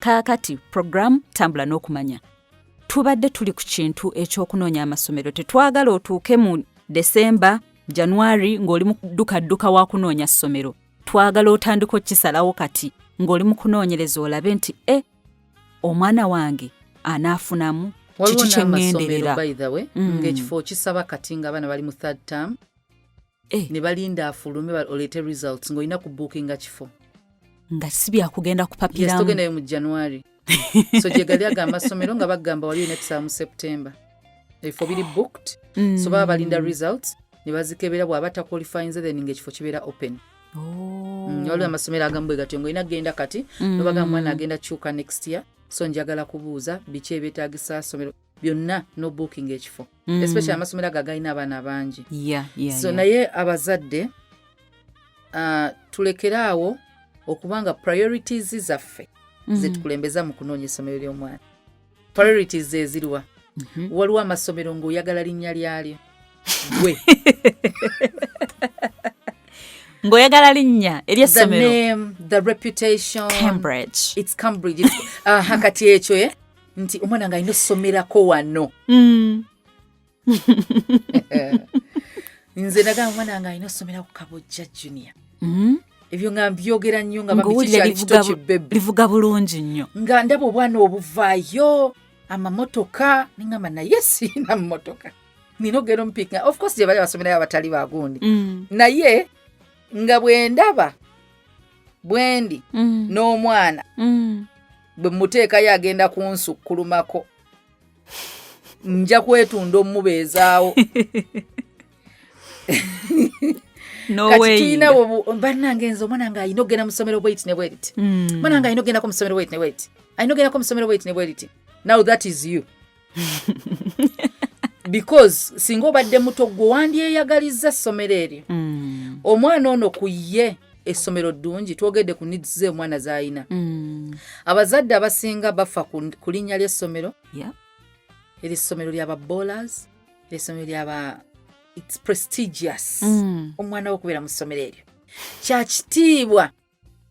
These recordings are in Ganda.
Kaakati program Tambula n'Okumanya tubadde tuli ku kintu eky'okunoonya amasomero. Tetwagala otuuke mu December, January ng'oli mu ddukadduka wa kunoonya ssomero. Twagala otandika okukisalawo kati ng'oli mu kunoonyereza olabe nti e omwana wange anaafunamu Waliwo kiki kye n'amasomero, ŋŋenderera. by the way, ng'ekifo kisaba kati ng'abaana bali mu third term ne balinda afulume oleete results ng'olina ku bookinga kifo. Nga si byakugenda Yes, kupapiramu. Togendayo mu January. So gye gali ago amasomero nga bagamba wali olina kusaba mu September, ebifo biri booked. So baba balinda results ne bazikebera, bw'aba taqualifyinze, then ng'ekifo kibeera open. Oh. Waliwo amasomero agamu bwe gatyo, ng'olina kugenda kati nobagamba mwana agenda kyuka next year, so njagala kubuuza biki ebyetaagisa somero byonna no booking ekifo, especially amasomero ago agalina abaana bangi. So naye abazadde, tulekere awo okubanga priorities zaffe zetukulembeza mu kunoonya essomero ly'omwana. Priorities eziriwa? Waliwo amasomero ng'oyagala linnya lyalyo gwe. Ng'oyagala linnya The eryessomero. name, the reputation. Cambridge. It's Cambridge. Aha, kati ekyo nti omwana nga alina ossomerako wano. Nze nagamba omwana nga alina ossomerako Kabojja Junior. Ebyo nga mbyogera nnyo nga Ng'owulira bambi kikyali kito kibebe. Livuga bulungi nnyo. Nga ndaba obwana obuvaayo amamotoka, neŋŋamba naye siina mmotoka, nina okugenda omupika. Of course gye bali abasomerayo abatali bagundi, naye nga bwe ndaba bwendi n'omwana bwe muteekayo agenda kunsukkulumako, nja kwetunda omubeezaawo. Kati N'oweeyinga. tulina bannange, nze omwana nga alina okugenda mu ssomero bweti ne bweriti, omwana nga alina okugendako mu ssomero bweti ne bweriti, alina okugendako mu ssomero bweti ne bweriti. Now that is you, because singa obadde muto gwe wandyeyagalizza ssomero eryo. Omwana ono ku ye essomero ddungi, twogedde ku needs ze omwana z'alina. Abazadde abasinga bafa ku linnya ly'essomero. Eri essomero lyaba ballers, eri essomero lyaba, it's prestigious. Omwana we okubeera mu ssomero eryo kyakitiibwa.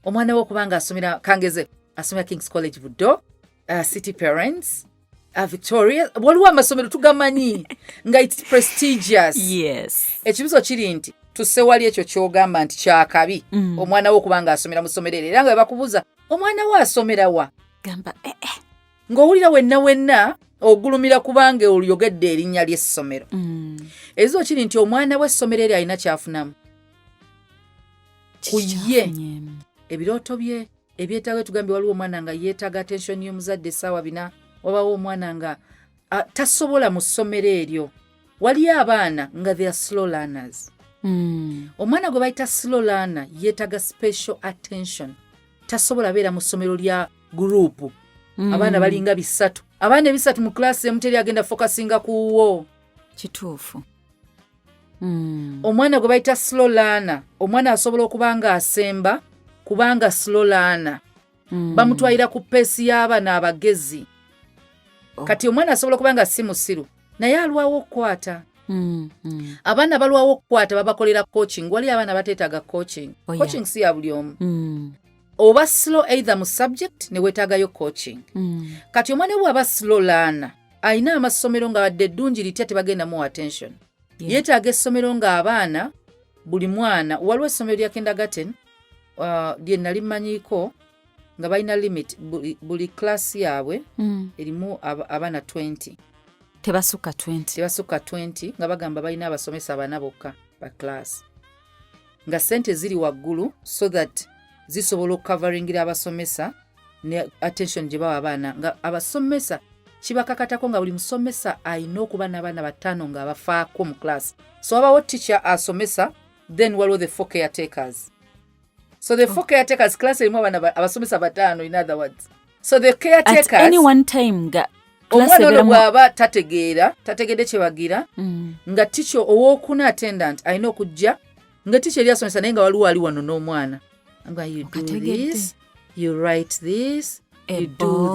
Omwana we okuba nga asomera, kangeze asomera Kings College Buddo, City Parents, Victoria, waliwo amasomero tugamanyi nga it's prestigious. Ekibuzo kiri nti tusse wali ekyo kyogamba nti kyakabi omwana we okuba nga asomera mu ssomero eryo, era nga bwe bakubuuza omwana we asomera wa, Gamba eh, eh. ng'owulira wenna wenna ogulumira kubanga oyogedde erinnya ly'essomero. Ekibuzo kiri nti omwana w'essomero eryo alina kyafunamu ku Kiki ye? Kyafunyeemu? Ebirooto bye, ebyetaago. Tugambye waliwo omwana nga yeetaaga attention y'omuzadde essaawa 4, wabawo omwana nga tasobola mu ssomero eryo. Waliyo abaana nga they are slow learners. Omwana gwe bayita slow learner yeetaaga special attention, tasobola beera mu ssomero lya group. Abaana balinga 300, abaana 300 mu class emu, teri agenda focusinga kuwo. Kituufu. Omwana gwe bayita slow learner, omwana asobola okuba nga asemba kubanga slow learner, bamutwalira ku pace y'abaana abagezi. Oh. Kati omwana asobola okuba nga si musiru naye alwawo okukwata. Abaana balwawo okukwata, babakolera coaching. Wali abaana bateetaaga coaching. Oh, yeah. Coaching si ya buli omu. Oba slow either mu subject ne weetaagayo coaching. Kati omwana bw'aba slow learner, alina amasomero nga wadde eddungi litya tebagenda muwa attention. Yeetaaga essomero ng'abaana buli mwana. Waliwo essomero lya kindergarten lye nali mmanyiiko nga balina limit, buli class yaabwe erimu abaana 20. Tebasukka 20. Tebasukka 20, nga bagamba balina abasomesa bana bokka ba class, nga sente ziri waggulu so that zisobola okucoveringira abasomesa ne attention gye bawa abaana, nga abasomesa kibakakatako nga buli musomesa alina okuba n'abaana bataano nga abafaako mu class. So wabawo teacher asomesa, then waliwo the four caretakers. So the four caretakers, class erimu abaana abasomesa bataano, in other words, so the At caretakers, any one time nga class omwana ono ebeeramu- bw'aba tategeera, tategedde kyebagira, nga teacher owookuna, attendant, alina okujja nga teacher eri asomesa, naye nga waliwo ali wano n'omwana nga you do Okategedde. this, you write this, A you do ball,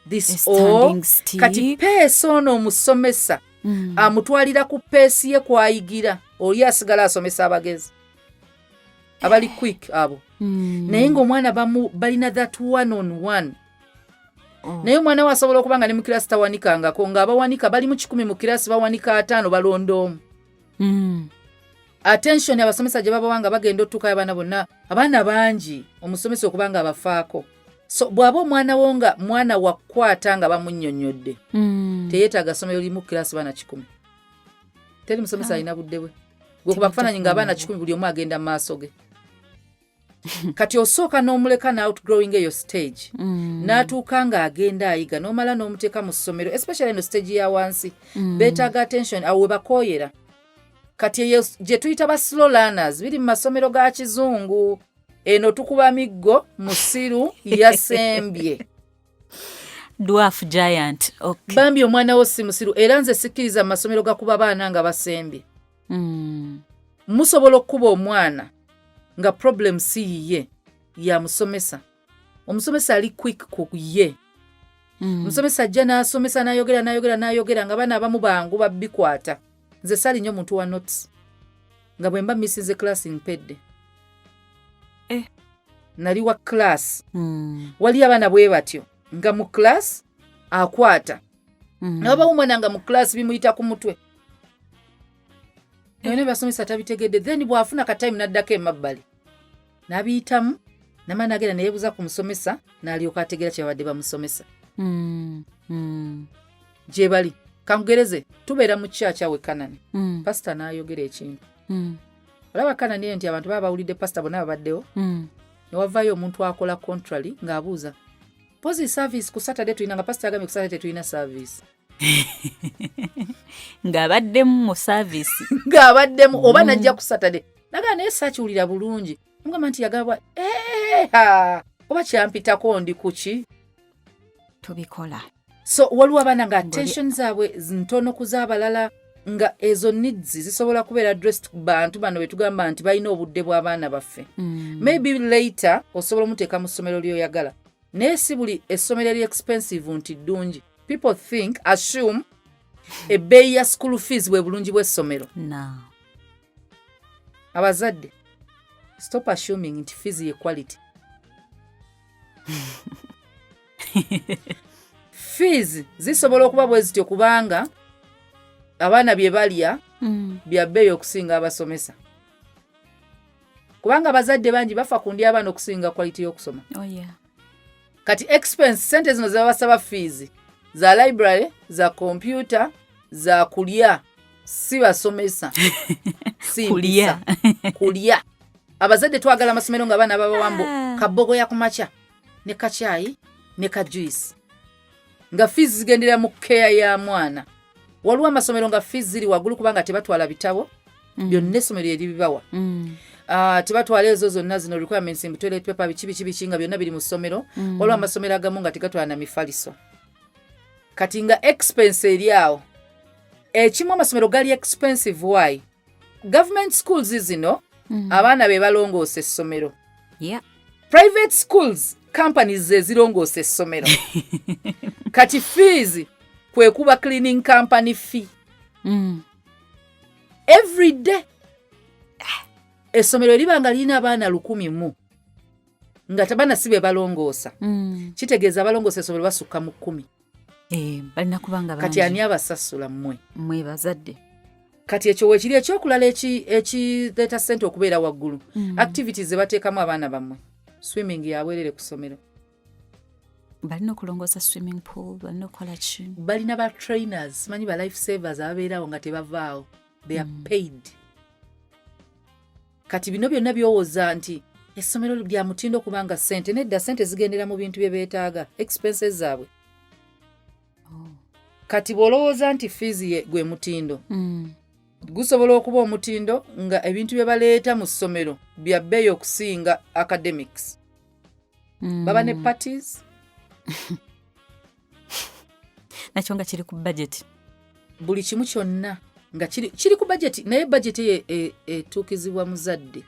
this, a this all standing stick. Kati pace ono omusomesa amutwalira ku pace ye kwayigira, oli asigala asomesa abagezi abali quick abo, naye ng'omwana balina that one on one. Oh. Naye omwana we asobola okuba nga ne mu kirasi tawanikangako, ng'abawanika bali mu 100 mu kirasi, bawanika 50, balonda omu. Attention abasomesa gye babawa nga bagenda otuukayo abaana bonna, abaana bangi, omusomesa okuba nga abafaako. So bw'aba omwana wo nga mwana wakukwata nga bamunnyonnyodde, teyeetaaga ssomero limu kirasi baana 100. Teri musomesa alina budde bwe gwe kuba kufaananyi nga abaana 100, buli omu agenda mu maaso ge. Kati osooka n'omuleka n'outgrowing eyo stage, n'atuuka ng'agenda ayiga, n'omala n'omuteeka mu ssomero, especially eno stage ya wansi. Beetaaga attention awo we bakooyera. Kati eyo gye tuyita ba slow learners, biri mu masomero ga kizungu. Eno tukuba miggo, musiru yasembye. Dwarf, giant, okay. Bambi omwana wo si musiru, era nze sikkiriza mu masomero gakuba baana nga basembye. Musobola okukuba omwana nga problem si yiye, ya musomesa. Omusomesa ali quick ku ye. Omusomesa ajja n'asomesa, n'ayogera, n'ayogera, n'ayogera, nga baana abamu bangu babbikwata. Nze sali nnyo muntu wa notes, nga bwe mba missinze class mpedde. Eh. Nali wa class. Wali abaana bwe batyo nga mu class akwata, nababawo omwana nga mu class bimuyita ku mutwe, naye basomesa tabitegedde. Then bw'afuna ka time n'addako emabbali n'abiyitamu, namala nagenda neyebuuza ku musomesa, n'alyoka ategeera kye babadde bamusomesa. Gye bali kankugereze, tubeera mu church awe Kanani. Pasita n'ayogera ekintu. Olaba Kanani eyo nti abantu baba bawulidde pasita, bonna babaddewo. Ne wavaayo omuntu akola contrary ng'abuuza pozi service ku Saturday tulina, nga pasita agambye ku Saturday tetulina service. Ng'abaddemu mu service. Ng'abaddemu oba najja ku Saturday nagaa, naye saakiwulira bulungi. Mugamba nti yagamba eha oba kyampitako ndi kuki. Tubikola. So waliwo abaana nga attention zaabwe ntono ku z'abalala, nga ezo needs zisobola kubeera addressed ku bantu bano betugamba nti balina obudde bw'abaana baffe. Maybe later osobola omuteeka mu ssomero ly'oyagala, naye si buli essomero eri expensive nti ddungi. People think, assume ebbeeyi ya school fees bwe bulungi bw'essomero. No. Abazadde, stop assuming nti fees ye quality. Fees zisobola okuba bwe zityo kubanga abaana bye balya bya bbeeyi okusinga abasomesa, kubanga abazadde bangi bafa ku ndya abaana okusinga quality y'okusoma. Oh, yeah. Kati expense, sente zino zebabasaba fees za library, za computer, za kulya, si basomesa, si Kulya. mpisa. Kulya. Abazadde twagala amasomero nga abaana babawambu Ah. kabogoya ku makya ne kacyayi ne ka juice, nga fees zigendera mu care ya mwana. Waliwo amasomero nga fees ziri waggulu kubanga tebatwala bitabo byonna, essomero eribibawa. Tebatwala ezo zonna zino requirements mbu toilet paper, biki biki biki, nga byonna biri mu ssomero. Waliwo amasomero agamu nga tegatwala na mifaliso. Kati nga expense eri awo ekimu, amasomero gali expensive. Why? Government schools zino abaana be balongoosa essomero. Private schools, companies ze zirongoosa essomero. Kati fees kwe kuba cleaning company fee. Every day essomero eriba nga lirina abaana 1000 mu nga tabaana si be balongoosa, kitegeeza abalongoosa essomero basukka mu 10. Eh, balina kuba nga Kati bangi. Ani abasasula? Mmwe. Mmwe bazadde. Kati ekyo weekiri. Ekyokulala ekireeta ssente okubeera waggulu, activities ze bateekamu abaana bammwe. Swimming yabwerere ku ssomero. Balina okulongoosa swimming pool, balina okukola ki? Balina ba trainers, simanyi ba life savers ababeerawo nga tebavaawo. They are paid. Kati bino byonna byowoza nti essomero lya mutindo kubanga ssente, nedda, ssente zigendera mu bintu bye beetaaga, expenses zaabwe. Oh. Kati bw'olowooza nti fees ye gwe mutindo, gusobola okuba omutindo nga ebintu bye baleeta mu ssomero bya bbeeyi okusinga academics. Baba ne parties. Nakyo nga kiri ku budget. Buli kimu kyonna nga kiri ku budget, naye budget eyo etuukizibwa muzadde.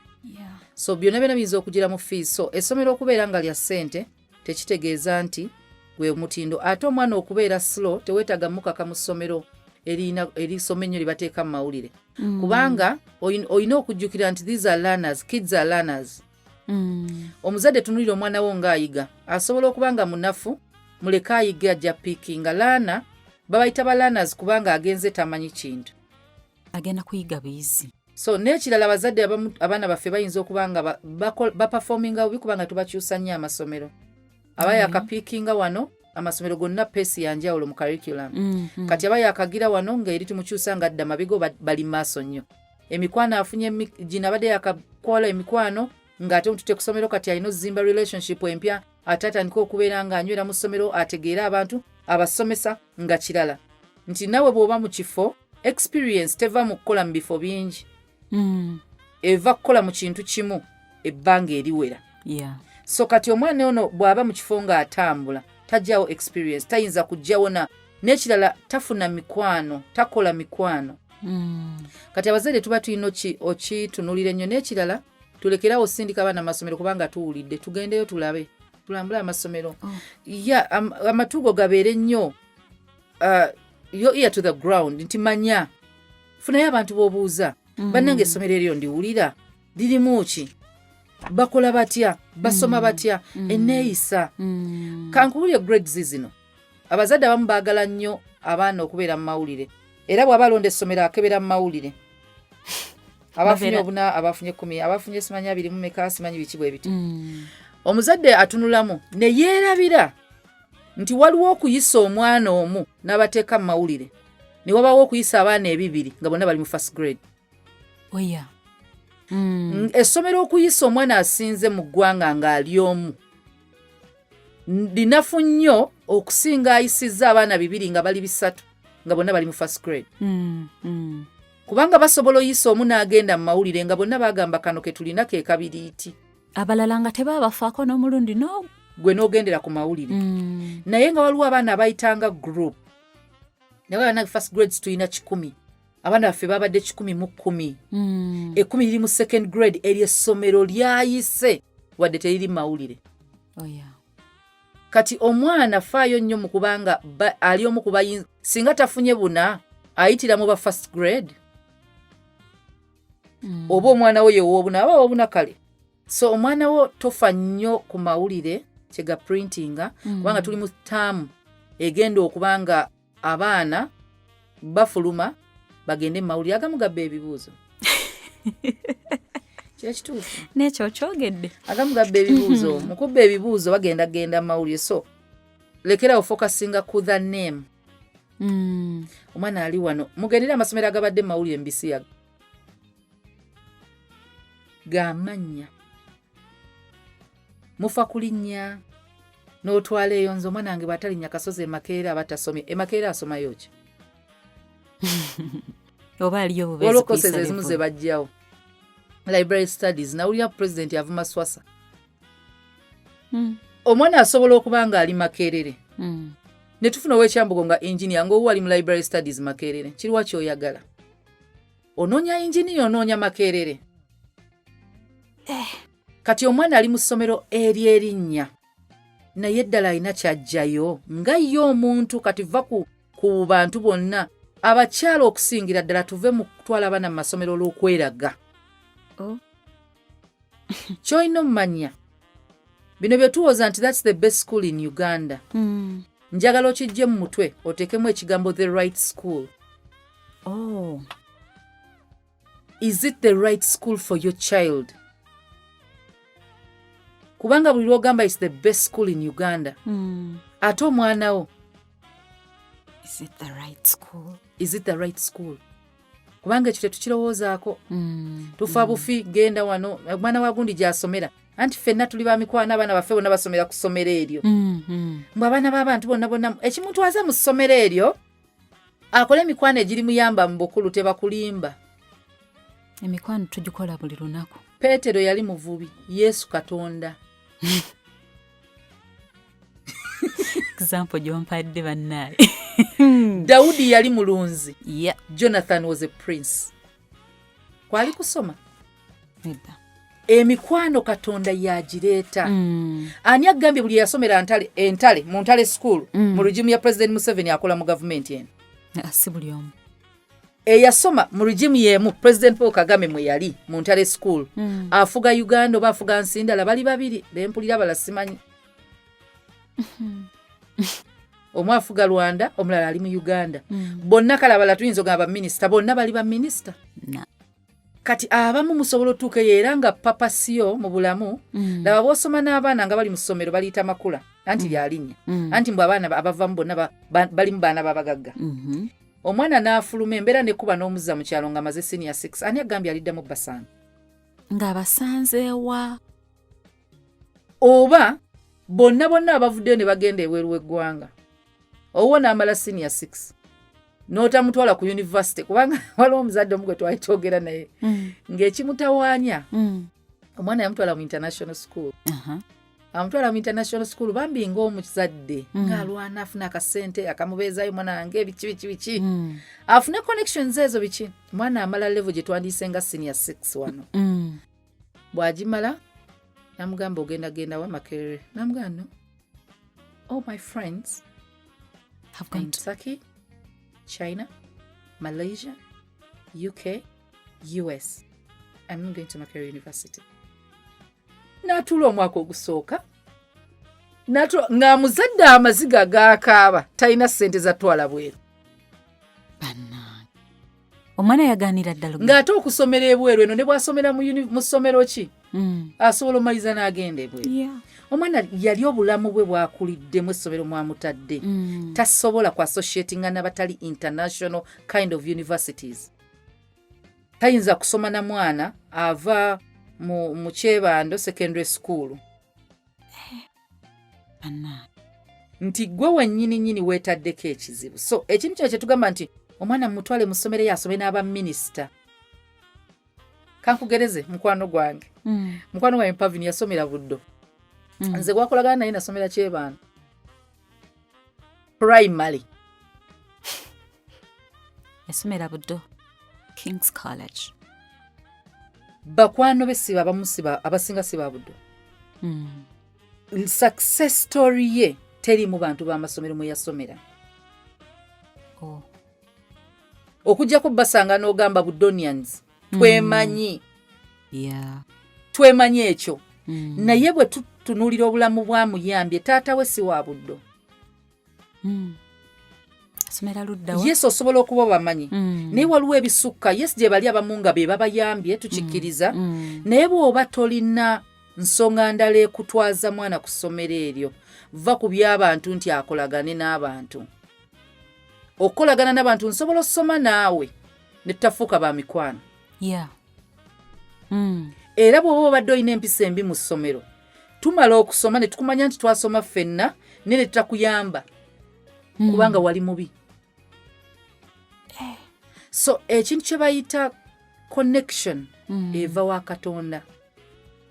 So byonna byonna biyinza okugira mu fees. So essomero okubeera nga lya ssente tekitegeeza nti gwe mutindo. Ate omwana okubeera slow, teweetaaga mukaka mu ssomero erina erisoma ennyo lye bateeka mu mawulire, kubanga olina okujjukira nti these are learners, kids are learners. Omuzadde, tunulira omwana wo ng'ayiga. Asobola okuba nga munafu, Muleke ayige, ajja pickinga. Learner babayita ba learners kubanga agenze tamanyi kintu. Agenda kuyiga buyizi. So n'ekirala, abazadde abamu, abaana baffe bayinza okuba nga baperforminga bubi kubanga tubakyusa nnyo amasomero. Aba yakapickinga wano, amasomero gonna pace yanjawulo mu curriculum. Kati aba yakagira wano ng'eri tumukyusa nga adda mabigo, bali maaso nnyo. Emikwano afunye gino, abadde yakakola emikwano ng'ate omutute ku ssomero, kati alina ozimba relationship empya, ate atandika okubeera ng'anywera mu ssomero, ategeere abantu, abasomesa nga kirala. Nti nawe bw'oba mu kifo, experience teva mu kukola mu bifo bingi, eva kukola mu kintu kimu ebbanga eriwera. So kati omwana ono bw'aba mu kifo ng'atambula, tajjawo experience, tayinza kujjawo. Na n'ekirala, tafuna mikwano, takola mikwano. Kati abazadde tuba tulina okitunulira ennyo. N'ekirala, tulekerawo osindika abaana amasomero kubanga tuwulidde. Tugendeyo tulabe, tulambule amasomero. Ya amatugo gabeere nnyo your ear to the ground, nti manya, funayo abantu b'obuuza. Bannange, essomero eryo ndiwulira lirimu ki? Bakola batya? Basoma batya? Enneeyisa. Kankuwulire, grades zino abazadde abamu baagala nnyo abaana okubeera mu mawulire, era bw'aba alonda essomero akebera mu mawulire, abafunye obuna, abafunye 10, abafunye simanyi abiri mu meka, simanyi biki bwe biti. Omuzadde atunulamu ne yeerabira nti waliwo okuyisa omwana omu n'abateeka mu mawulire, ne wabawo okuyisa abaana ebibiri nga bonna bali mu first grade. Oya. Essomero okuyisa omwana asinze mu ggwanga ng'ali omu linafu nnyo okusinga ayisizza abaana bibiri nga bali bisatu nga bonna bali mu first grade, kubanga basobola oyisa omu n'agenda mu mawulire nga bonna bagamba kano ke tulina ke kabiriiti. Abalala nga tebabafaako n'omulundi no. Gwe n'ogendera ku mawulire. Naye nga waliwo abaana abayitanga group, naye abaana first grades tulina 100, abaana baffe babadde 110. 10 liri mu second grade, eryo essomero lyayise wadde teriri mu mawulire. Oya. Kati omwana faayo nnyo mu kubanga ali omu ku bayinza, singa tafunye buna ayitira mu ba first grade. Oba omwana wo yewoobuna, aba woobuna kale. So omwana wo tofa nnyo ku mawulire kyega printinga, kubanga tuli mu taamu egenda okuba nga abaana bafuluma bagende mu mawulire, agamu gabba ebibuuzo, kyekituufu. N'ekyo kyogedde. Agamu gabba ebibuuzo, mu kubba ebibuuzo bagenda genda mu mawulire. So lekerawo focusinga ku the name. Omwana ali wano, mugendere amasomero agabadde mu mawulire mu bisiyaga gamannya, mufa kulinnya n'otwala eyo. Nze omwana wange bw'atalinnya kasozi emakeera aba tasomye. Emakeera asomayo ki? Oba aliyo bubeezi. Waliwo courses kuyisa ezimu level. Ze bajjawo, library studies. Nawulira president avuma swasa. Omwana asobola okuba nga ali Makerere, ne tufuna ow'ekyambugo nga engineer, ng'owu ali mu library studies Makerere. Kiriwa kyoyagala? Onoonya engineer, onoonya Makerere. Kati omwana ali mu ssomero eryerinnya, naye ddala alina kyajjayo nga ye omuntu. Kati va ku bantu bonna, abakyala okusingira ddala, tuve mu kutwala abaana mu masomero olw'okweraga. Oh. Kyolina omumanya, bino bye tuwoza nti that's the best school in Uganda, njagala okijje mu mutwe oteekemu ekigambo "the right school". Oh. Is it the right school for your child? Kubanga buli lwogamba is the best school in Uganda, ate omwana wo, Is it the right school? Is it the right school? Kubanga ekyo tetukirowoozaako. Tufa bufi, genda wano, omwana wa gundi gy'asomera, anti ffenna tuli ba mikwano, abaana baffe bonna basomera ku ssomero eryo. Mbwe abaana b'abantu bonna bonna ekimutwaza mu ssomero eryo akole emikwano egirimuyamba mu bukulu. Tebakulimba. Emikwano tugikola buli lunaku. Peetero yali muvubi, Yesu Katonda. Example gyompadde, bannaaye. Dawudi yali mulunzi. Jonathan was a prince. Kwali kusoma? Nedda. Emikwano Katonda yagireeta. Ani agambye buli eyasomera ntale entale mu Ntale school mu regime ya President Museveni akola mu gavumenti eno? Ah, si buli omu. Eyasoma mu regime y'emu President Paul Kagame mwe yali mu Ntale school, afuga Uganda oba afuga nsi ndala? Bali babiri bempulira, bala simanyi. Omu afuga Rwanda, omulala ali mu Uganda. Bonna kale abalala tuyinza ogamba baminisita, bonna bali baminisita. Kati abamu musobola otuuka eyo era nga papasiyo mu bulamu. Laba bw'osoma n'abaana nga bali mu ssomero, baliyita Makula anti lyalinnya, anti mbwe abaana abavamu bonna balimu baana babagagga. Omwana n'afuluma embeera nekuba n'omuzza mu kyalo nga amaze senior 6, ani agambye aliddamu basanga? Ng'abasanzeewa? Oba bonna bonna abavuddeyo ne bagenda ebweru w'eggwanga, owuwo n'amala senior 6 n'otamutwala ku university, kubanga waliwo omuzadde omu gwe twali twogera naye ng'ekimutawaanya, omwana yamutwala mu international school. Amutwala mu international school, bambi ng'omuzadde ng'alwana afuna akasente akamubeezaayo, omwana wange biki biki biki, afune connections ezo biki. Omwana amala level gye twandiyise nga senior 6 wano. Bw'agimala namugamba, "Ogenda genda wa?" "Makerere." Namugamba, "No, all my friends have in gone to Turkey, China, Malaysia, UK, US. I'm not going to Makerere University." N'atuula omwaka ogusooka, ng'amuzadde amaziga gaakaaba, talina ssente zatwala bweru. Bannange, omwana yaganira ddala. Ng'ate okusomera ebweru eno, ne bw'asomera mu ssomero ki, asobola omaliza n'agenda ebweru. Omwana yali obulamu bwe bwakuliddemu essomero mwamutadde, tasobola ku associatinga n'abatali international kind of universities. Tayinza kusoma na mwana ava mu Kyebando Secondary School. Bannange. Nti gwe wennyini nnyini weetaddeko ekizibu. So ekintu kino kyetugamba nti omwana mutwale mu ssomero eyo asome n'abaminisita, kankugereze mukwano gwange. Mukwano gwange Pavin yasomera Buddo. Nze gwakolagana naye nasomera Kyebando Primary. Yasomera Buddo Kings College. Bakwano be siba abamu, siba abasinga si ba Buddo. Success story ye teri mu bantu b'amasomero mwe yasomera. Oh. Okujjako basanga n'ogamba Budonians twemanyi. Twemanyi ekyo. Naye bwe tutunuulira obulamu bwamuyambye, taata we si wa Buddo. Asomera luddawa? Yes, osobola okuba obamanyi, naye waliwo ebisukka. Yes, gye bali abamu nga be babayambye, tukikkiriza. Naye bw'oba tolina nsonga ndala ekutwaza mwana ku ssomero eryo, va ku by'abantu nti akolagane n'abantu. Okukolagana n'abantu, nsobola osoma naawe ne tutafuuka ba mikwano. Era bw'oba obadde olina empisa embi mu ssomero, tumala okusoma ne tukumanya nti twasoma ffenna, naye ne tutakuyamba kubanga wali mubi. So ekintu kye bayita connection eva wa Katonda.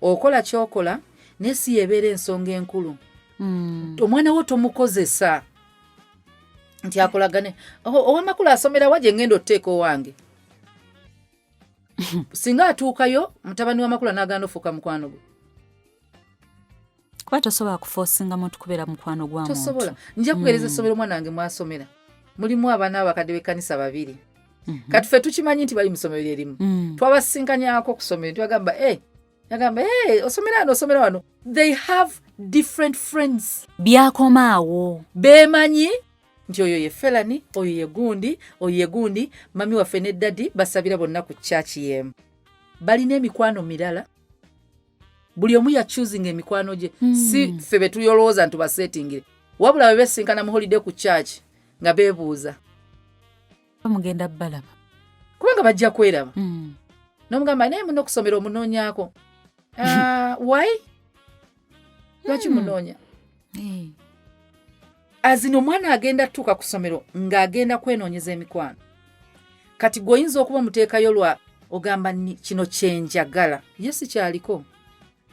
Okola kyokola, naye si yebeera ensonga enkulu. Omwana wo tomukozesa nti akolagane. Owamakulu asomera wa gye ngenda otuteeka owange? Singa atuukayo mutabani w'amakulu n'agaana ofuuka mukwano gwe? Kuba tosobola kuforcinga muntu kubeera mukwano gwa muntu. Tosobola. Nja kugereza essomero omwana wange mwasomera, mulimu abaana abakadde b'ekkanisa babiri. Kati ffe tukimanyi nti bali mu ssomero erimu. Twabasinkanyako ku ssomero, tubagamba, "Hey," yagamba, "Hey, osomera wano, osomera wano." They have different friends. Byakomaawo. Beemanyi nti oyo ye felani, oyo ye gundi, oyo ye gundi. Mummy waffe ne daddy basabira bonna ku church yemu. Balina emikwano mirala, buli omu yachoosinga emikwano gye. Si ffe be tuyolowooza nti tubasetingire, wabula bwe besinkana mu holiday ku church nga beebuuza. Mugenda balaba. Kubanga bajja kweraba. Nomugamba, "Naye muno okusomera omunoonyaako." "Ah, why? Lwaki munoonya?" Azino omwana agenda tuuka ku ssomero ng'agenda kwenoonyeza emikwano. Kati gwe oyinza okuba omuteekayo lwa ogamba, "Kino kyenjagala." Ye si kyaliko,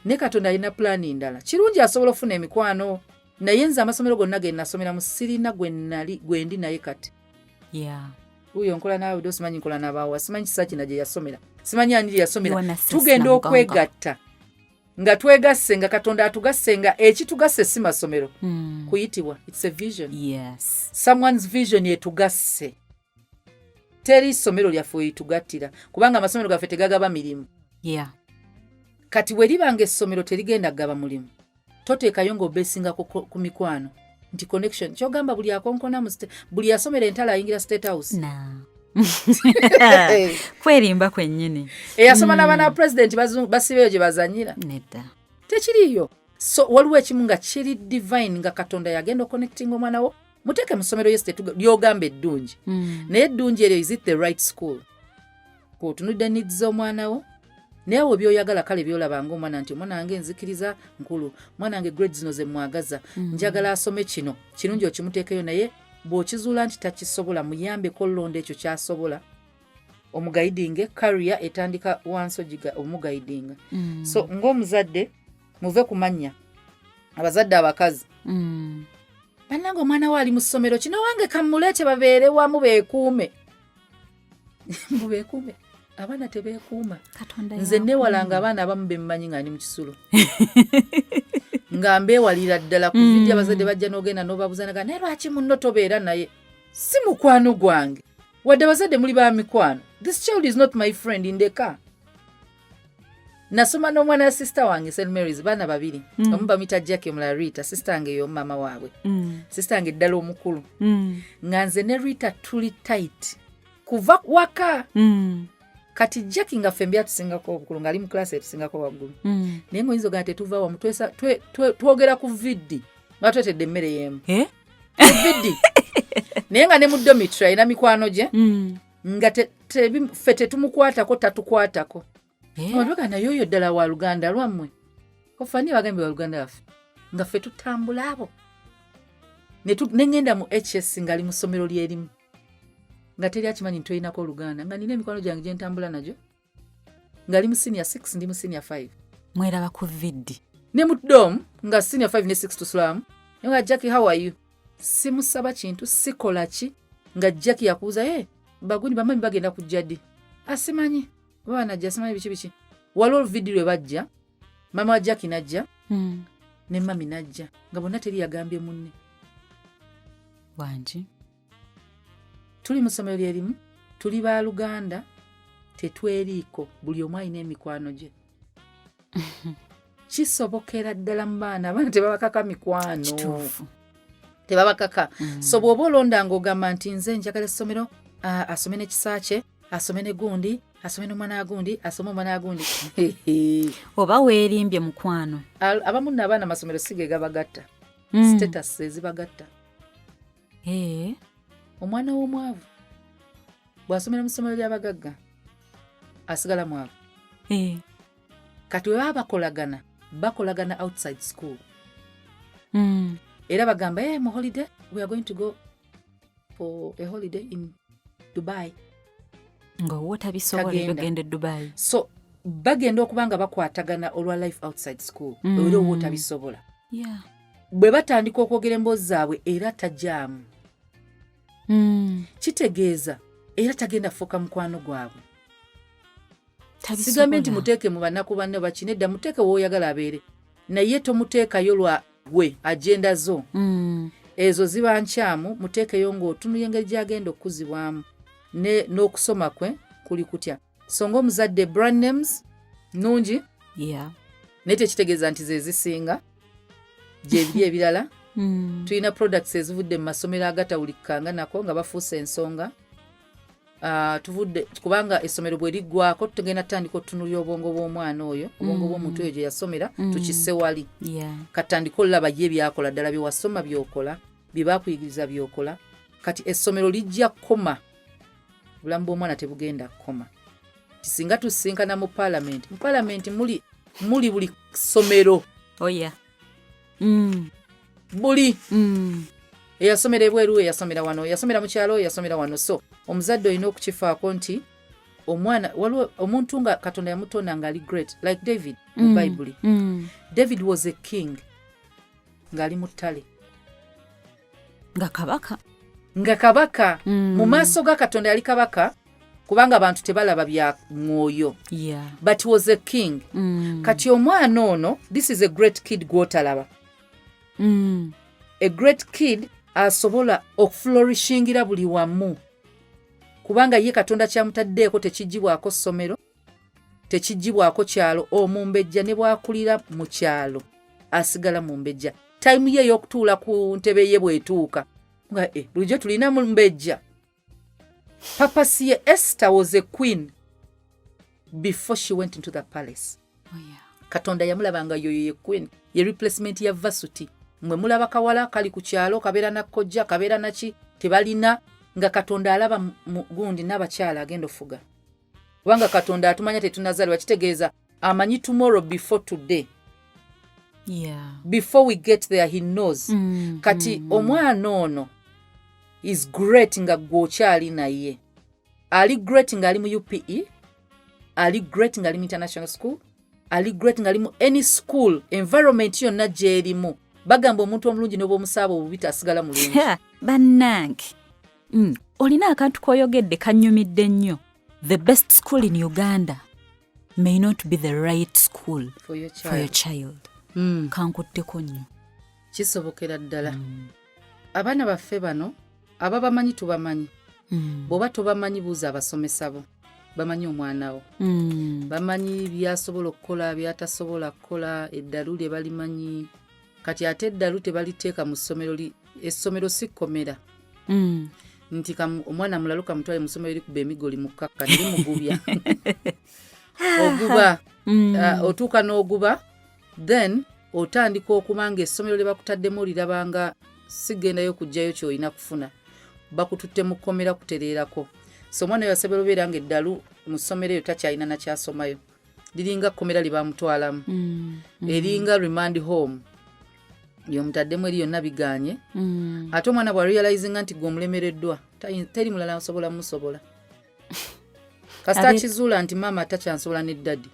ne Katonda alina pulaani ndala. Kirungi asobola okufuna emikwano, naye nze amasomero gonna ge nasomeramu sirina gwe nali gwe ndi naye kati. Wuyo nkola naawe do, simanyi nkola nabaawa, simanyi kisa kina gye yasomera, simanyi ani gye yasomera. Tugenda Tugenda okwegatta nga twegasse, nga Katonda atugasse, nga ekitugasse si masomero kuyitibwa. It's a vision. Someone's vision etugasse. Teri ssomero lyaffe weritugattira, kubanga amasomero gaffe tegagaba mirimu. Kati bwe libanga essomero terigenda kugaba mulimu, toteekayo ng'obeesinga ku mikwano. Nti connection kyogamba buli akonkona mu buli asomera entala ayingira State House? Na kwerimba kwennyini. Eyasoma n'abaana ba president basibeeyo gye bazanyira? Nedda. Tekiriiyo. So waliwo ekimu nga kiri divine, nga Katonda yagenda oconnecting omwana wo. Muteeke mu ssomero, yes, lyogamba eddungi, naye eddungi eryo, is it the right school? Otunudde needs z'omwana wo, naye awo byoyagala, kale byolaba nga omwana nti omwana wange nzikiriza nkulu, omwana wange grade zino zemwagaza, njagala asome kino, kirungi okimuteekeyo. Naye bw'okizuula nti takisobola, muyambeko olonda ekyo kyasobola, omuguidinge. Career etandika wansi, ogiga omuguidinga. So ng'omuzadde, muve ku mannya. Abazadde abakazi, bannange, omwana we ali mu ssomero kino, wange kamuleete babeere wamu beekuume. Mbu beekuume, abaana tebeekuuma. Katonda. Nze Yakuuma. neewalanga abaana abamu bemmanyi nga ndi mu kisulo, nga mbeewalira ddala ku video. Abazadde bajja n'ogenda n'obabuuzanaga, naye lwaki munno tobeera naye? Si mukwano gwange. Wadde abazadde muli ba mikwano, this child is not my friend. Ndeka. Nasoma n'omwana wa sister wange St Marys, baana babiri. Omu bamuyita Jackie, omulala Rita. Sister wange y'omu, maama waabwe. Sister wange ddala omukulu. Nga nze ne Rita tuli tight kuva waka. Kati Jackie nga ffembi atusingako obukulu, ng'ali mu class etusingako waggulu. Naye ngaoyinza ogamba tetuva wamu, twogera ku video nga twetedde emmere y'emu. Eh? Ku video. Naye nga ne mu dormitory alina mikwano gye. Nga ffe tetumukwatako, tatukwatako. Eh? Abantu naye oyo ddala wa luganda lwammwe? Ofani bagambye wa luganda lwaffe, nga ffe tutambula abo. Ne ŋŋenda mu HS ng'ali mu ssomero lyerimu, nga teri akimanyi nti tolinako oluganda, nga nina emikwano gyange gye ntambula nagyo, ng'ali mu senior 6, ndi mu senior 5. Mweraba ku video. Ne mu dorm nga senior 5 ne 6 tusulamu. Naye nga Jackie, how are you? Simusaba kintu, sikola ki, nga Jackie yakubuuza, "Hey, baguni bamami bagenda kujja ddi?" Asimanyi oba banajja, simanyi biki biki. Waliwo oluvidi lwe bajja, mama wa Jackie najja ne mami najja, nga bonna teri yagambye munne. Wangi. Tuli mu ssomero lyerimu, tuli ba luganda, tetweriiko, buli omu alina emikwano gye. Kisobokera ddala mu baana. Abaana tebabakaka mikwano. Kituufu. Tebabakaka. So bw'oba olonda ng'ogamba nti nze njagala essomero, asome ne Kisaakye, asome ne gundi, asome n'omwana wa gundi, asome omwana wa gundi. Oba weerimbye, mukwano. Abamu nno abaana amasomero si ge gabagatta. Status ezibagatta. Eh, Omwana w'omwavu bw'asomera mu ssomero ly'abagagga asigala mwavu. Kati bwe baba bakolagana, bakolagana outside school. Era bagamba, "Hey, mu holiday we are going to go for a holiday in Dubai." Nga owo tabisobola. Tagenda. Ebyo genda e Dubai. So bagenda okuba nga bakwatagana olwa life outside school. Era owo tabisobola. Bwe batandika okwogera emboozi zaabwe, era tajaamu. Kitegeeza era tagenda fuuka mukwano gwabwe. Tabisobola. Sigambye nti muteeke mu banaku banne bakina edda, muteeke w'oyagala abeere, naye tomuteekayo lwa gwe agenda zo. Ezo ziba nkyamu. Muteekeyo ng'otunula engeri gy'agenda okukuzibwamu n'okusoma kwe kuli kutya. So ng'omuzadde, brand names nungi, naye tekitegeeza nti ze zisinga. Gyebiri ebirala. Tulina products ezivudde mu masomero agatawulikikanga nako nga bafuuse ensonga. Tuvudde kubanga essomero bwe liggwako tugenda tutandika otutunulira obwongo bw'omwana oyo, obwongo bw'omuntu oyo gye yasomera. Tukisse wali. Katandika olaba ye byakola ddala bye wasoma byokola, bye bakuyigiriza byokola. Kati essomero lijja kukoma, obulamu bw'omwana tebugenda kukoma. Singa tusisinkana mu paalamenti, mu paalamenti muli buli ssomero. Oh yeah. Buli eyasomera ebweru, eyasomera wano, eyasomera mu kyalo, eyasomera wano. So omuzadde olina okukifaako nti omwana, waliwo omuntu nga Katonda yamutonda ng'ali great, like David mu Bayibuli. David was a king ng'ali mu ttale. Nga kabaka. Nga kabaka. Mu maaso ga Katonda yali kabaka, kubanga abantu tebalaba bya mwoyo. But he was a king. Kati omwana ono, this is a great kid gw'otalaba. A great kid asobola okuflourishingira buli wamu, kubanga ye Katonda kyamutaddeeko tekigibwako ssomero, tekigibwako kyalo. Omumbejja ne bwakulira mu kyalo asigala mumbejja. Time ye ey'okutuula ku ntebe ye bw'etuuka nga bulijjo tulina mumbejja. Purpose ye, Esther was a queen before she went into the palace. Oh, yeah. Katonda yamulaba nga yoyo ye queen, ye replacement ya Vasuti. Mwe mulaba kawala kali ku kyalo, kabeera na kojja, kabeera naki, tebalina, nga Katonda alaba gundi n'abakyala agenda ofuga, kubanga Katonda atumanya tetunazaalibwa. Kitegeeza amanyi tomorrow before today. Before we get there, he knows. Kati omwana ono is great nga gwe okyali naye. Ali great ng'ali mu UPE, ali great ng'ali mu international school, ali great ng'ali mu any school environment yonna gy'erimu. Bagamba omuntu omulungi n'oba omusaaba obubi, tasigala mulungi. Ha, bannange, olina akantu k'oyogedde kannyumidde nnyo. The best school in Uganda may not be the right school for your for your child. child. Kankutteko nnyo. Kisobokera ddala. Abaana baffe bano ababamanyi tubamanyi. Bw'oba tobamanyi, buuza abasomesa bo, bamanyi omwana wo. Bamanyi byasobola okukola, byatasobola kukola. Eddalu lye balimanyi. Kati ate eddalu tebaliteeka mu ssomero. Essomero si kkomera nti omwana mulalu kamutwale mu ssomero likuba emigoli mu kkakka nerimugubya oguba. Otuuka n'oguba, then otandika okuba nga essomero lye bakutaddemu olirabanga sigendayo kugjayo kyolina kufuna, bakututte mu kkomera kutereerako. So omwana oyo asobola obeera nga eddalu mu ssomero eyo takyalina nakyasomayo, liringa kkomera lye bamutwalamu. Eringa remand home lyomutaddemu, eri yonna biganye. Ate omwana bw'arealizinga nti gwe omulemereddwa, teri mulala asobola musobola, kasita akizuula nti maama takyansobola ne daddy,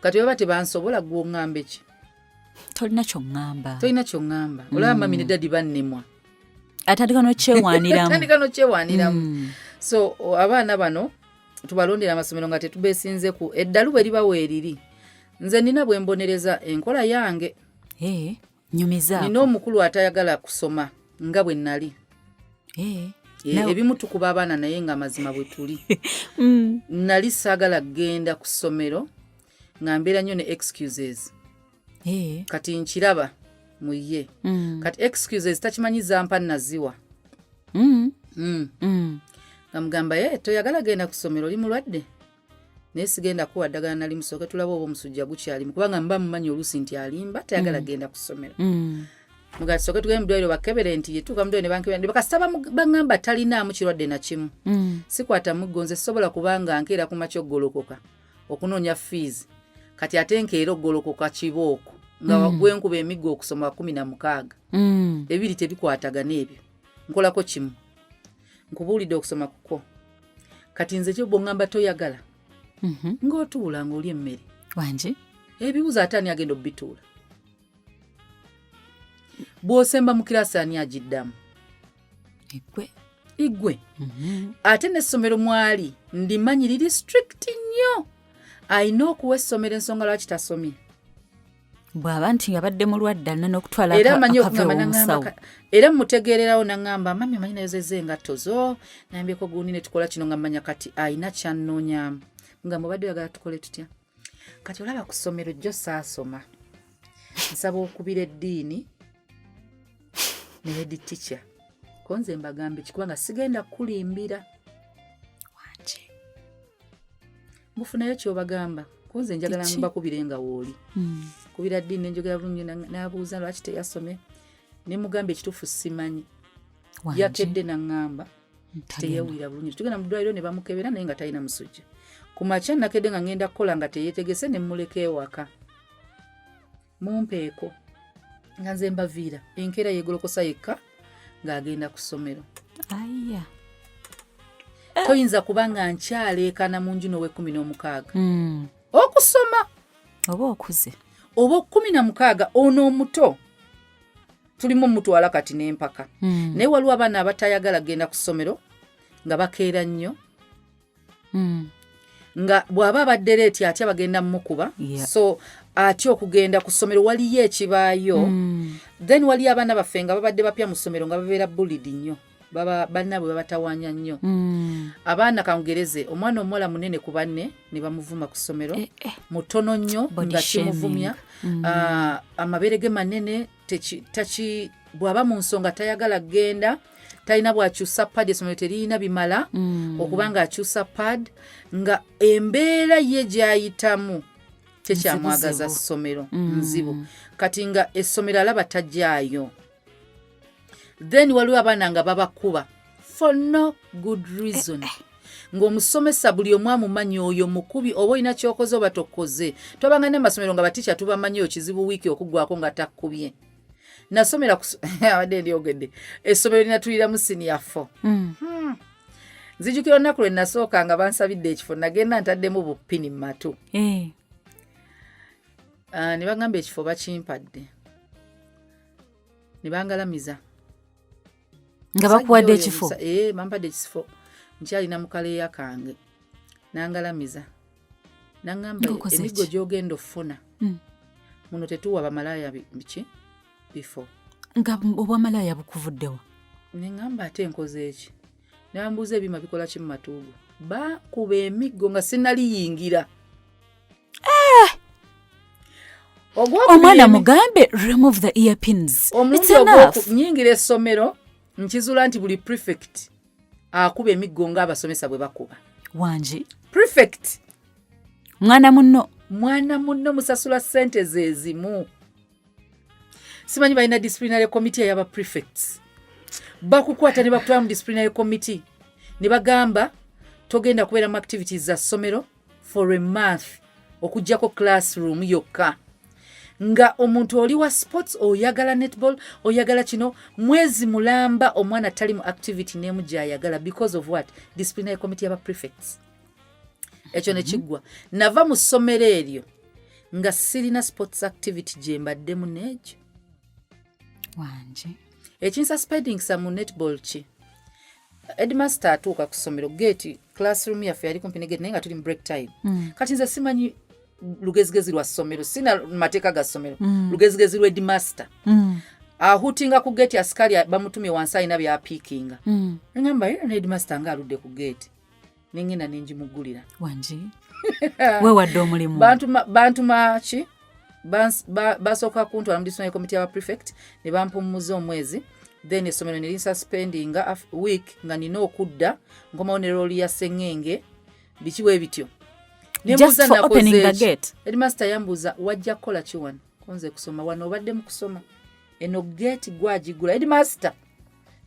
kati baba tebansobola, gwe oŋŋambe ki? Tolina kyoŋŋamba. Tolina kyoŋŋamba. Olaba mummy ne daddy bannemwa. Atandika n'okyewaaniramu. Tandika nokyewaaniramu. So abaana bano tubalondera amasomero nga tetubesinze ku eddalu bwe liba weeriri. Nze nina bwe mbonereza, enkola yange. Eh, nyumizaako. Nina omukulu atayagala kusoma nga bwe nali. Ebimu tukuba abaana, naye nga amazima bwe tuli. Nali saagala kgenda ku ssomero, nga mbeera nnyo ne excuses. Kati nkiraba mu ye. Kati excuses takimanyi zampa naziwa. Nga mugamba, ye toyagala genda ku ssomero, oli mulwadde, naye sigenda kuwa ddagala nali musooke tulabe oba omusujja gukyalimu, kubanga mba mumanyi oluusi nti alimba, tayagala genda ku ssomero. Mugaa tusooke tugende mu ddwaliro bakebere nti yetuuka mu ddwaliro ne bankebera ne bakasita baŋŋamba talinaamu kirwadde na kimu. Sikwata muggo nze, sisobola kubanga nkeera ku makya okugolokoka okunoonya fees, kati ate nkeera okugolokoka kibooko nga gwenkuba emiggo okusoma 16. Ebiri tebikwatagana ebyo. Nkolako kimu, nkubuulidde okusoma kukwo. Kati nze kyo bw'oŋŋamba toyagala, ng'otuula ng'olya emmere. Wangi. Ebibuuzo ate ani agenda obituula? Bw'osemba mu kirasi, ani agiddamu? Eggwe. Igwe. Ate n'essomero mwali ndimanyi liri strict nnyo, alina okuwa essomero ensonga lwaki tasomye. Bw'aba nti abadde mulwadde, alina n'okutwala Era amanyi akava okugamba naŋŋamba ew'omusawo. Era mutegeererawo naŋŋamba, "Mummy, amanyi nayozezza engatto zo, nayambyeko gundi ne tukola kino," nga mmanya kati alina kyannoonyaamu. Nga mubadde oyagala tukole tutya? Kati olaba ku ssomero jjo saasoma, nsaba okubira eddiini ne head teacher ko nze mbagambe ki, kubanga sigenda kukulimbira. Wangi. Mufunayo kyobagamba ko nze njagala Ki? mbakubire nga wooli. Kubira ddiini nenjogera bulungi, n'abuuza lwaki teyasomye, ne mugamba ekituufu simanyi. Wangi. Yakedde naŋŋamba Tagenda. teyewulira bulungi, tugenda mu ddwaliro ne bamukebera naye nga talina musujja. Ku makya nakedde nga ngenda kukola nga teyeetegese, ne mmuleka ewaka mumpeeko nga nze mbaviira. Enkeera yeegolokosa yekka ng'agenda ku ssomero. Aya. Toyinza kuba nga nkyaleekana mu nju n'ow'e16 okusoma. Oba okuze. Oba 16 ono omuto tulimu mutwala kati n'empaka. Naye waliwo abaana abatayagala genda ku ssomero nga bakeera nnyo, nga bw'aba abadde late atya bagenda mumukuba. So atya okugenda ku ssomero, waliyo ekibaayo. Then waliyo abaana baffe nga babadde bapya mu ssomero nga babeera bullied nnyo. Baba bannaabwe babatawanya nnyo. Abaana, kangereze, omwana omuwala munene ku banne ne bamuvuma ku ssomero. Eh, eh. Mutono nnyo Body nga kimuvumya. Ah, amabeere ge manene, taki bw'aba mu nsonga tayagala kgenda, talina bw'akyusa pad, essomero teriyina bimala okuba nga akyusa pad, nga embeera ye gy'ayitamu tekyamwagaza. Nzibu. Ssomero nzibu kati, nga essomero alaba tajjaayo. Then waliwo abaana nga babakuba for no good reason, ng'omusomesa buli omu amumanyi oyo mukubi, oba olina kyokoze oba tokoze. Twabanga n'amasomero nga batica tubamanyi oyo kizibu wiiki okuggwako nga takkubye. Nasomera abadde ndyogedde essomero linatuliramu senior four. Nzijukira olunaku lwe nasooka nga bansabidde ekifo, nagenda ntaddemu bupini mu matu. Ah, ne bagamba ekifo bakimpadde ne bangalamiza. Nga bakuwadde Omusajja oyo ekifo? Eh, bampadde ekifo, nkyalina mu kaleeya kange, nangalamiza, naŋŋamba, Ng'okoze "Emiggo ki? gy'ogenda ofuna, muno tetuwa bamalaaya biki bifo." Nga obwamalaaya bukuvuddewa? Ne ŋŋamba, "Ate nkoze eki?" Ne bambuuza, "Ebyuma bikola ki mu matuugo?" Bakuba emiggo nga sinnaliyingira. Ogwokubiri Omwana mugambe remove the earpins. It's omulundi enough. Nyingira essomero, nkizuula nti buli prefect akuba emiggo ng'abasomesa bwe bakuba. Wangi? Prefect. Mwana munno. Mwana munno, musasula ssente zeezimu. Simanyi balina disciplinary committee ey'aba prefects, bakukwata ne bakutwala mu disciplinary committee ne bagamba togenda kubeera mu activities za ssomero for a month, okugjako classroom yokka. Nga omuntu oli wa sports, oyagala netball, oyagala kino, mwezi mulamba omwana tali mu activity n'emu gyayagala because of what? Disciplinary committee y'aba prefects. Ekyo ne kiggwa. Nava mu ssomero eryo nga sirina sports activity gye mbaddemu n'ekyo. Wangi? Ekinsuspendingisa mu netball ki? Headmaster atuuka ku ssomero, gate, classroom yaffe yali kumpi ne gate, naye nga tuli mu break time. Kati nze simanyi lugezigezi lwa ssomero, sina mateeka ga ssomero, lugezigezi lwa headmaster. Ahutinga ku gate, asikali bamutumye wansi alina byapiikinga. Ngamba, "Ye, headmaster nga aludde ku gate." Nengenda nenjimugulira. Wangi, weewadde omulimu. Bantuma ki? Basooka kuntwala mu disciplinary committee y'aba prefect ne bampummuza omwezi, then essomero ne linsuspendinga week, nga nina okudda nkomawo ne rooli ya sengenge, biki bwe bityo. Just for opening the gate. Headmaster yambuuza, "Wajja kukola ki wano?" "Konze kusoma wano." "Obadde mu kusoma, eno gate gwagigula?" Headmaster.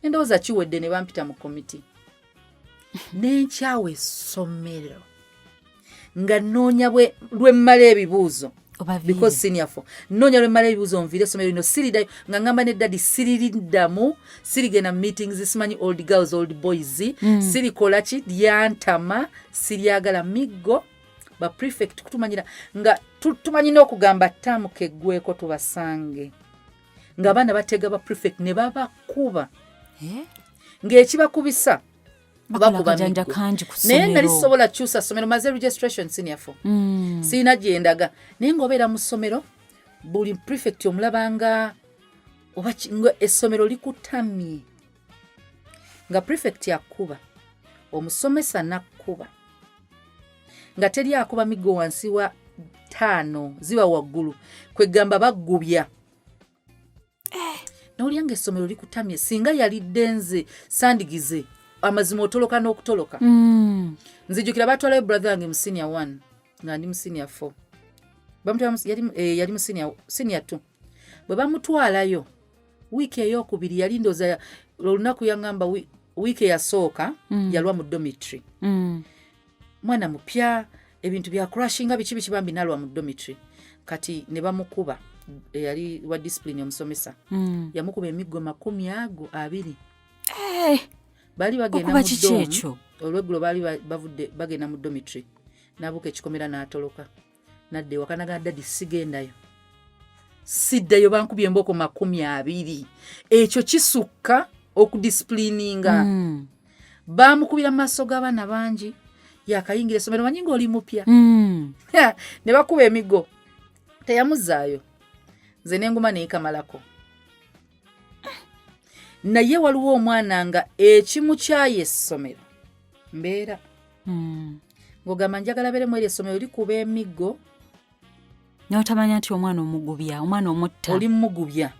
Nendowooza kiwedde, ne bampita mu committee, nenkyawa essomero nga nnoonya lwe mmala ebibuuzo. Obaviire. Because senior four, nnoonya lwe mmala ebibuuzo nviire essomero lino, siridayo. Nga ngamba ne daddy, siririddamu, sirigenda mu meetings, simanyi old girls, old boys, sirikola ki, lyantama, siryagala. Miggo, ba prefect kutumanyira nga tumanyi n'okugamba taamu keggweko tubasange, ng'abaana batega ba prefect ne babakuba. Eh? Ng'ekibakubisa Bakola bakuba akajanja miggo. kangi ku Naye nali ssomero. sisobola kukyusa ssomero, maze registration senior four. Sirina gyendaga, naye ng'obeera mu ssomero buli prefect omulabanga oba nga essomero likutamye, nga prefect akuba, omusomesa nakkuba, nga teri akuba miggo wansi wa 5, ziba waggulu, kwegamba baggubya. Nawulira nga essomero likutamye. Singa yalidde nze sandigize amazima, otoloka n'okutoloka. Nzijukira batwalayo brother wange mu senior one nga ndi mu senior four. Bamutwala yali mu senior two. Bwe bamutwalayo wiiki eyokubiri, yali ndooza olunaku yaŋŋamba wiiki eyasooka yalwa mu dormitory. Mwana mupya, ebintu bya crashinga biki biki, bambi nalwa mu dormitory. Kati ne bamukuba, eyali wa discipline omusomesa yamukuba emiggo 20. Eh, baali bagenda okuba mu kiki dorm, ekyo? Olweggulo baali bavudde bagenda mu dormitory, n'abuuka ekikomera n'atoloka nadda ewaka, naga, "Daddy, sigendayo, siddayo, bankubye emboko 20." Ekyo kisukka okudisciplininga. Bamukubira mu maaso g'abaana bangi, yakayingira essomero, manyi ng'oli mupya. Ne bakuba emiggo, teyamuzaayo. Nze nenguma neyikamalako. Naye waliwo omwana nga ekimukyaye essomero mbeera ng'ogamba, "Njagala beeremu eri essomero likuba emiggo." N'otamanya nti omwana omugubya, omwana omutta. Oli mugubya.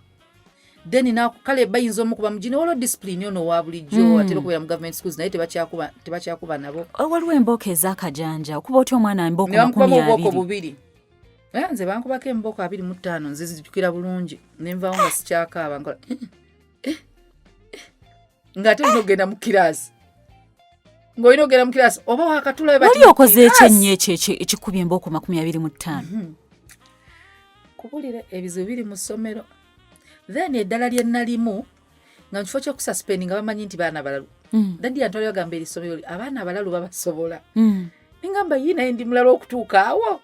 Then kale bayinza omukuba mugine, waliwo discipline ono owa bulijjo atera okubeera mu government schools, naye tebakyakuba, tebakyakuba nabo. Oh, waliwo embooko ez'akajanja, okuba otya omwana embooko Ne bamukubamu makumi obubooko abiri bubiri. Nze bankubako embooko 25, nze zijjukira bulungi, nenvaawo nga sikyakaaba, nkola ng'ate olina okugenda mu kiraasi, ng'olina okugenda mu kiraasi oba wakatulayo bati Wali mu okoze kiraasi. Ekyennyo ekyo ekikubye embooko 25. Kubulira, ebizibu biri mu ssomero. Then eddala lye nalimu nga mu kifo ky'okususpend, nga bamanyi nti baana balalu, daddy yantwala, bagamba eri ssomero abaana abalalu babasobola. Nengamba, "Yi, naye ndi mulala okutuuka awo?"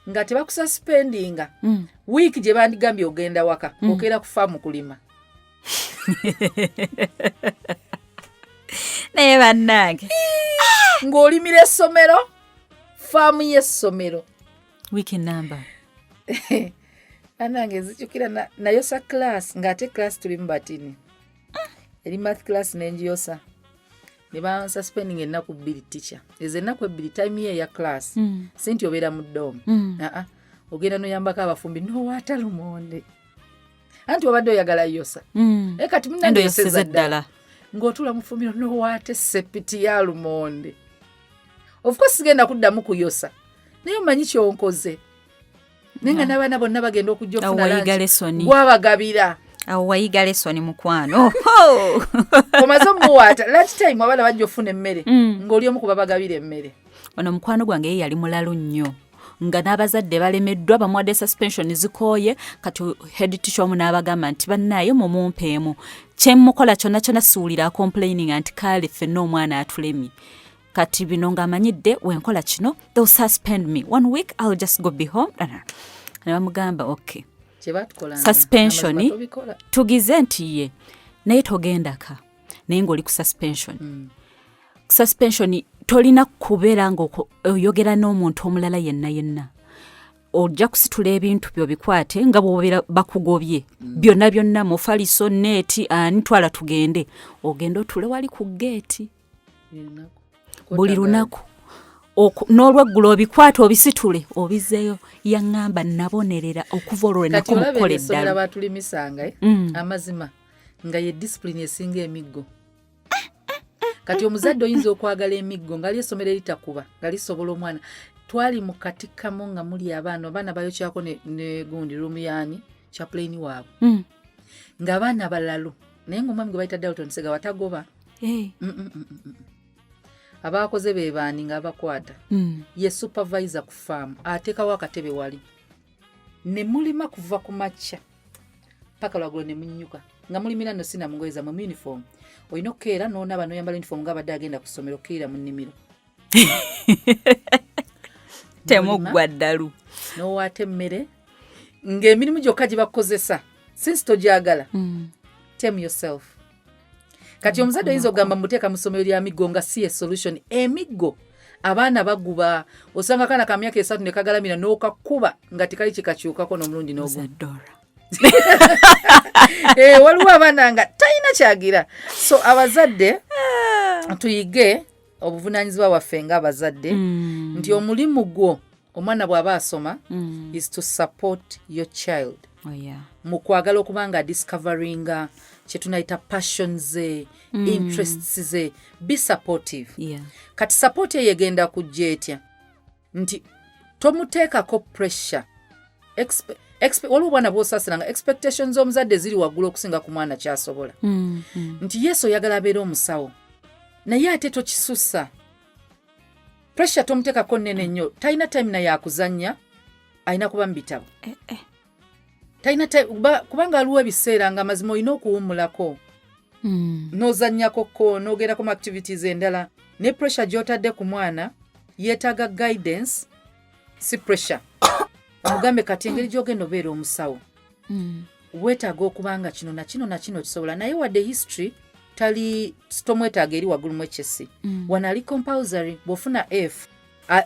Nga tebakususpendinga, wiiki gye bandigambye ogenda waka, okeera kufa mu kulima. Naye bannange! Ng'olimira essomero, faamu y'essomero. Wiiki namba. Bannange, nzijukira nayosa class, ng'ate class tulimu batini, eri math class, nenjiyosa ne bansuspending ennaku 2. Teacher, ezo ennaku 2 time ye eya class, si nti obeera mu dorm. Aa, ogenda noyambako abafumbi nowaata lumonde, anti wabadde oyagala yosa. E kati Endo munange, yoseze yoseza ddala. Ddala. Ng'otuula mu fumbiro nowaata esepiti ya lumonde. Of course sigenda kuddamu kuyosa, naye omanyi kyonkoze, naye nga n'abaana bonna bagenda okujja Awo ofuna wayiga lunch. lesson. Gwabagabira. Awo wayiga lesson, mukwano. Omaze omuwaata, lunch time abaana bajja ofuna emmere, ng'oli omu ku babagabira emmere. Ono mukwano gwange ye yali mulalu nnyo, nga n'abazadde balemeddwa, bamuwadde suspension zikooye. Kati head teacher omu n'abagamba nti, "Bannaaye, mumumpeemu, kyemukola kyonna kyonna siwulira complaining nti kale ffenna omwana atulemye." Kati bino ng'amanyidde, wenkola kino they'll suspend me one week, I'll just go be home. Ne bamugamba, "Okay, Kyebatukolanga. suspension Amazima tobikola. Tugize nti ye, naye togendaka, naye ng'oli ku suspension. Suspension tolina kubeera nga oyogera n'omuntu omulala yenna yenna. Ojja kusitula ebintu byo bikwate nga bw'obeera bakugobye byonna byonna, mufaliso, neeti, ani, twala tugende, ogende otule wali ku geeti Buli lunaku. Buli lunaku. N'olweggulo obikwate, obisitule, obizeeyo. Yaŋŋamba, "Nabonerera okuva olwo lwe Kati nakoma olaba okukola essomero eddalu." Batulimisanga, eh? Amazima nga ye discipline esinga emiggo. Kati omuzadde oyinza okwagala emiggo, nga li essomero eritakuba, nga lisobola omwana. Twali mu katikamu nga muli abaana, abaana bayokyako ne gundi room yaani chaplain waabwe, ng'abaana balalu, naye ngaomwami gwe bayita Dalton Segawa tagoba. Abakoze be baani nga abakwata? Ye supervisor ku faamu ateekawo akatebe wali ne mulima kuva ku makya paka lwagulo, ne munnyuka nga mulimira. Nno sina mu ngoye zammwe, mu uniform. Olina okukeera n'onaaba n'oyambala uniform ng'abadde agenda ku ssomero, okkeera mu nnimiro. Temuggwa ddalu. N'owaata emmere, ng'emirimu gyokka gye bakukozesa, since togyagala, tame yourself. Kati omuzadde oyinza okugamba muteeka mu ssomero lya miggo, nga si ye solution. Emiggo abaana baguba, osanga akaana ka myaka 3 ne kagalamira n'okakuba nga tekali kikakyukako n'omulundi n'ogumu. Dora. Eh, waliwo abaana nga talina kyagira. So abazadde tuyige obuvunaanyizibwa bwaffe ng'abazadde, nti omulimu gwo omwana bw'aba asoma is to support your child Oh, yeah. mu kwagala okuba nga discoveringa kyetunayita passion ze, interests ze. Be supportive. Kati support eyo egenda kujja etya? Nti tomuteekako pressure. Waliwo obwana bw'osaasira nga expectations z'omuzadde ziri waggulu okusinga ku mwana kyasobola. Nti yesu oyagala abeere omusawo, naye ate tokisussa pressure, tomuteekako nnene nnyo. Talina time naye akuzannya, alina kuba mu bitabo. Eh, eh. Talina kubanga waliwo ebiseera nga mazima olina okuwummulako, n'ozannyako ko, n'ogendako mu activities endala. Ne pressure gy'otadde ku mwana, yeetaaga guidance, si pressure. Omugambe, "Kati engeri gy'ogenda obeera omusawo, weetaaga okuba nga kino na kino na kino kisobola." Naye wadde history tali, tomwetaaga eri waggulu mu HSC. Wano ali compulsory, bw'ofuna F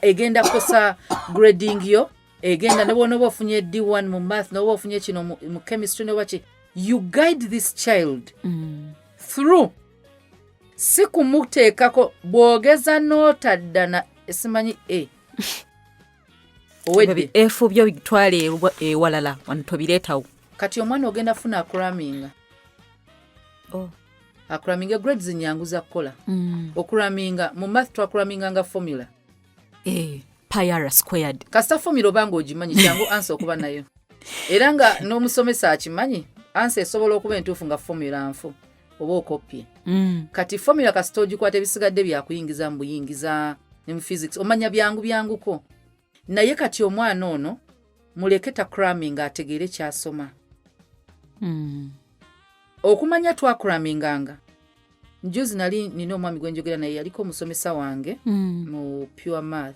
egenda kukosa grading yo, egenda ne bw'onooba ofunye D1 mu math, n'oba ofunye kino mu chemistry, n'oba ki, You guide this child through, si kumuteekako bw'ogeza n'otadda na simanyi a owedde. Efu byo bitwale ewalala, wano tobireetawo. Kati omwana ogenda funa acramminga. Oh. Acramminga grades nyangu za kukola. Ocramminga mu math, twacramminga nga formula. Eh, pi r squared. Kasita formula obanga ogimanyi, kyangu answer okuba nayo, era nga n'omusomesa akimanyi answer esobola okuba entuufu nga formula nfu oba okopye. Kati formula kasita ogikwata, ebisigadde byakuyingiza mu buyingiza ne mu physics omanya byangu byanguko. Naye kati omwana ono muleke tacramminga, ategeere kyasoma. Okumanya twacramminganga. Njuzi nali nina omwami gwe njogera naye, yaliko omusomesa wange mu pure math.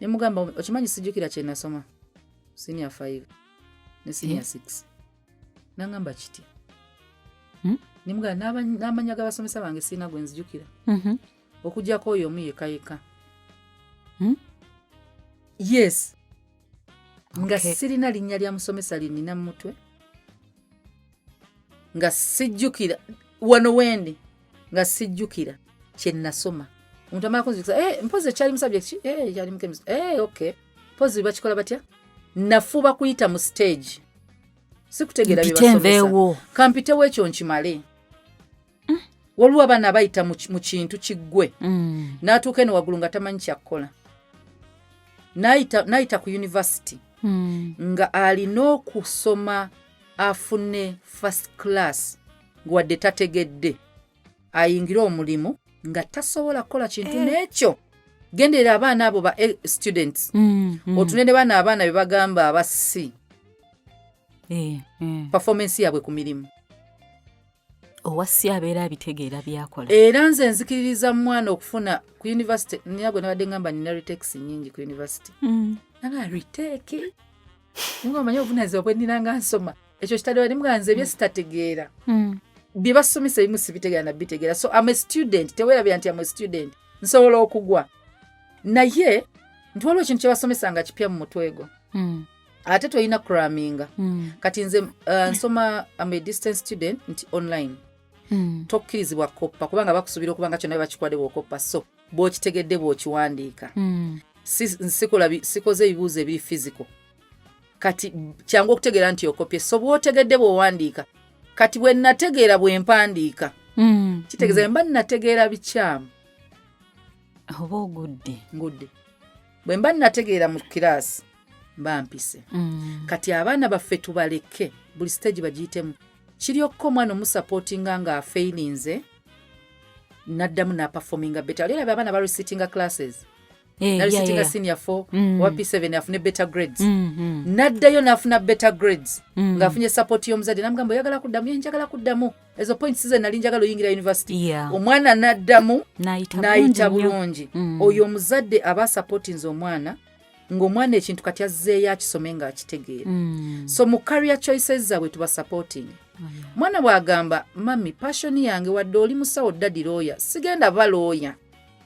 Nemugamba, "Okimanyi sijjukira kye nasoma senior 5 ne senior 6?" Nangamba, "Kitya?" Nemugamba, "N'amanya g'abasomesa bange sirina gwe nzijukira, okugyako oyo omu yeka yeka." Yes, nga sirina linnya lya musomesa linina mu mutwe, nga sijjukira wano wendi, nga sijjukira kye nasoma. Omuntu amala kunzijukisa, eh, mpozi ekyali mu subject ki? Eh, ekyali mu chemistry. Eh, okay, mpozi bakikola batya? Nafuba kuyita mu stage, sikutegeera bye Mpite basomesa. Nveewo. Kampitewo ekyo nkimale. Waliwo abaana abayita mu kintu kiggwe, n'atuuka eno waggulu nga tamanyi kyakkola. N'ayita ku university nga alina okusoma afune first class, wadde tategedde, ayingire omulimu nga tasobola kukola kintu. N'ekyo genderera abaana abo ba A students, otunene baana, abaana be bagamba aba C, performance yaabwe ku mirimu. Owa C abeera abitegeera byakola. Era nze nzikiririza mu mwana okufuna ku university. Nina gwe nabadde ngamba nina retakes nyingi ku university. Nanga retake nga omanyi obuvunanyizibwa bwe nnina nga nsoma ekyo kitadde nimuga nze ebye sitategeera, bye basomesa ebimu sibitegeera nabitegeera. So am a student, teweerabira nti am a student, nsobola okugwa, naye nti waliwo ekintu kye basomesa nga kipya mu mutwe gwo, ate tolina cramminga. Kati nze nsoma, am a distance student, nti online tokkirizibwa koppa, kubanga bakusuubira okuba nga kyonna bakikwadde bw'okoppa. So bw'okitegedde bw'okiwandiika. Sikoze ebibuuzo ebiri physical. Kati kyangu okutegeera nti okopye, so bw'otegedde bw'owandiika. Kati bwe nategeera bwe mpandiika, kitegeeza mba nategeera bikyamu. Oba ogudde. Ngudde. Bwe mba nategeera mu kiraasi, mba mpise. Kati abaana baffe tubaleke buli stage bagiyitemu. Kiryokka omwana omusupportinga nga afailinze, naddamu naperforminga better. Oli olaba abaana baresittinga classes, naresittinga senior 4 oba P7, afune better grades, naddayo n'afuna better grades, ng'afunye support y'omuzadde, namugamba, "Oyagala kuddamu?" "Ye, njagala kuddamu, ezo points ze nali njagala oyingira university." Omwana n'addamu n'ayita n'ayita bulungi nnyo. Bulungi. Oyo omuzadde aba asupportinze omwana, ng'omwana ekintu kati azzeeyo akisome ng'akitegeera. So mu career choices zaabwe tuba supporting. Omwana bw'agamba, "Mummy, passion yange, wadde oli musawo, daddy lawyer, sigenda ba lawyer."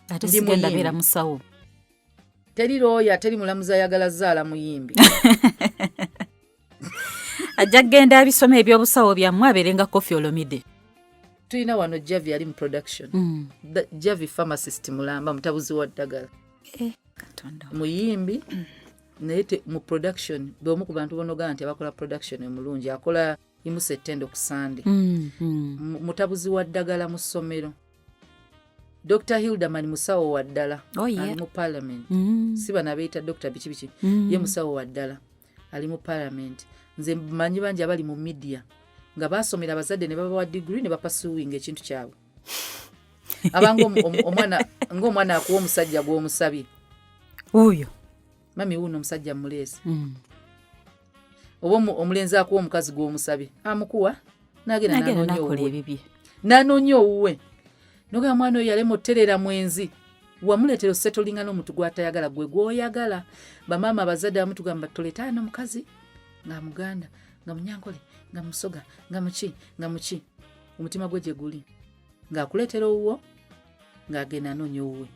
Ate Ndi sigenda muyimbi. beera musawo. Teri lawyer, teri mulamuzi ayagala zaala muyimbi. Ajja kugenda abisoma ebyobusawo byammwe, abeere nga Koffi Olomide. Tulina wano Javi ali mu production. Javi pharmacist mulamba, mutabuzi wa ddagala. Eh, Katonda. Muyimbi, naye mu production bweomu ku bantu bonogaa nti abakola production omulungi, akola imusa ettendo ku Sande. Mutabuzi wa ddagala mu ssomero. Dr Hilderman musawo wa ddala. Oh, yeah. Ali mu parliament. Si bano abeeyita Dr biki biki. Ye musawo wa ddala, ali mu parliament. Nze manyi bangi abali mu media nga basomera abazadde ne babawa degree ne bapursuinga ekintu kyabwe. Abanga omwana ng'omwana akuwa omusajja gw'omusabye. Wuuyo. "Mummy, wuuno omusajja muleese." Oba omulenzi akuwa omukazi gw'omusabye, amukuwa n'agenda nagenda n'anoonya nakola owuwe. Ebibye. N'anoonya owuwe. Nogamba, mwana oyo yalema oterera mwenzi, wamuleetera osettlinga n'omuntu gw'atayagala, gwe gw'oyagala. Bamaama, abazadde abamu tugamba, "Toleeta ano omukazi nga muganda, nga munyankole, nga musoga, nga muki, nga muki." Omutima gwe gye guli ng'akuleetera owuwo, ng'agenda anoonya owuwe.